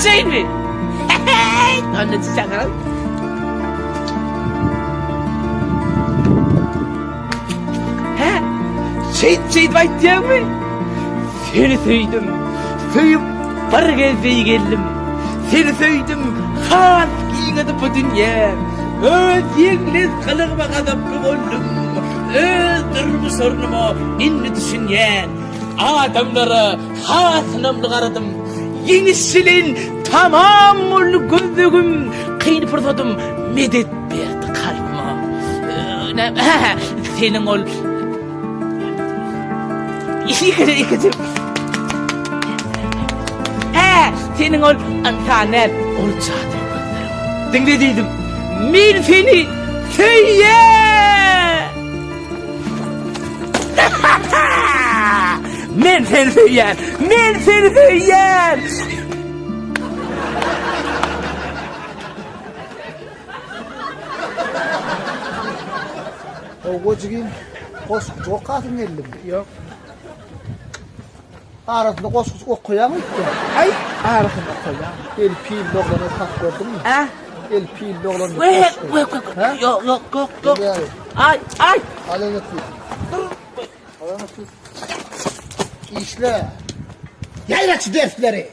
Çynmy? Onda çakyryň. Hä? Şeýdip şeýdip aýtýaňmy? Seni söýdüm. Söýüp bir gez beýgeldim. Seni söýdüm, has giňedi bu dünýäm. Öz ýeňles gylygyma gazaply boldum. Öz durmuş ornuma indi düşünýän. Adamlara has ynamly garadym. Ýeňiş bilen tamam boldy gözlegim. Kyn pursadym medet berdi kalbyma. Hä, seniň ol Ikije, ikije. Hä, seniň ol ynsan däl, ol jadyly gözleriň. Diňle diýdim. Men seni söýýän. Men seni söýýän. Men seni söýýän. Howwa jigim, goşgujyk okasyň geldimi? Ýok. Arasynda goşgujyk okaýaň öýtýän. Aý, arasynda okaýan. El pilli oglan okap gördüňmi? Ä? El pilli oglan diýip Weh, goşgy. weh, weh, Hä? Ýok, ýok, ýok, ýok. Gelýär. Aý, aý. Al ene tut. Al ene tut. Işle. Ýaýraç dersleri.